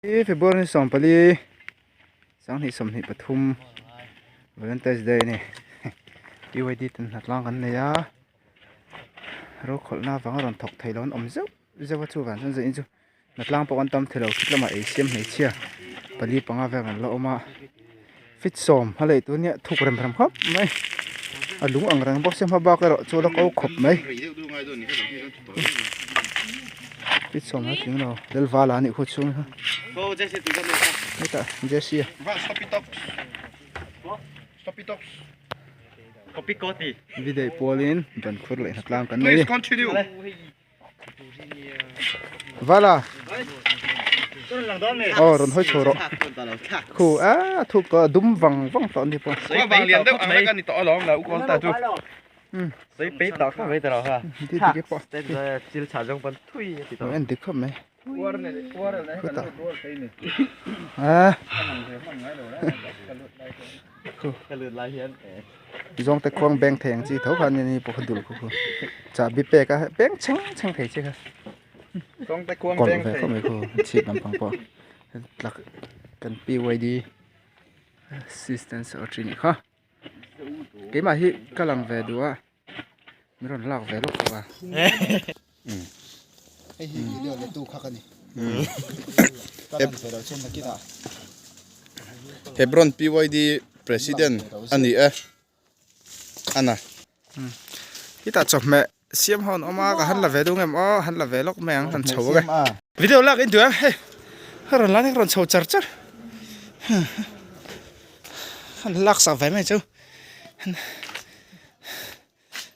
Hi February ni 14 2023 Valentine's Day ni UID ten hna tlang kan nei a ro khawlhna avanga rawn thawk thei lo an awm zeuh zeuh a chuvang chuan zanin chu hna tlang pawh kan tam thei lo khit lamah ei siam hmeichhia pali panga vel an la awm a fit sawm a lei tur nia thuk rem rem khawp mai a lung ang reng bawk sia hma bak erawh chu a la ko khawp mai. Fit sawm a tling lo lel vala a nih khu chhung kha hetah Jesse a video pawlin ban khur leh hnatlang kan nei vala aw rawn hawi chho rawh khu a thuk tawh a dum vang vang tawh a ni pawh. Soi pei tawh kha mai tawh ha. Ti ti ke pawh. Te chil cha jong pan thui ti tawh. En dik khawp mai. Khuta. Ah. Khu. Ka lut lai hian. Zawng te khuang beng thei ang chi tho khan ni pawh kha dul khu khu. Cha bi pek a beng chheng chheng thei che kha. Zawng te khuang beng thei. Kawlh ve khawp mai khu chhip lampang pawh. Tlak kan PYD assistant secretary nih kha. Keimah hi ka lang ve duh a min rawn lak ve lawk bawk a hei hi video la tu kha ka ni ka lan ve loh chuan nakinah Hebron PYD President a ni e Anna. Hetah chawhmeh siam ho an awm a ka han la ve duh ngem aw han la ve lawk mai ang han chho ang e video lak in duh ang hei ka rawn lan hi ka rawn chho char char han lak sak ve mai chu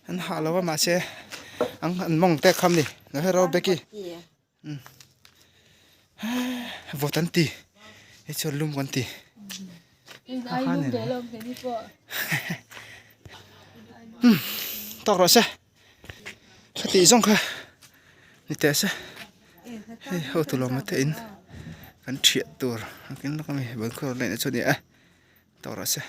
an hah lo a mahse an mawng te kham ni lo hero beki vawt an ti hei chuan lum kan ti tawk rawh se ka tih zawng kha ni teh se hei hotu lawm te in kan thiah tur a keng lawk ami ban khur leh na chu a ni a tawk rawh se.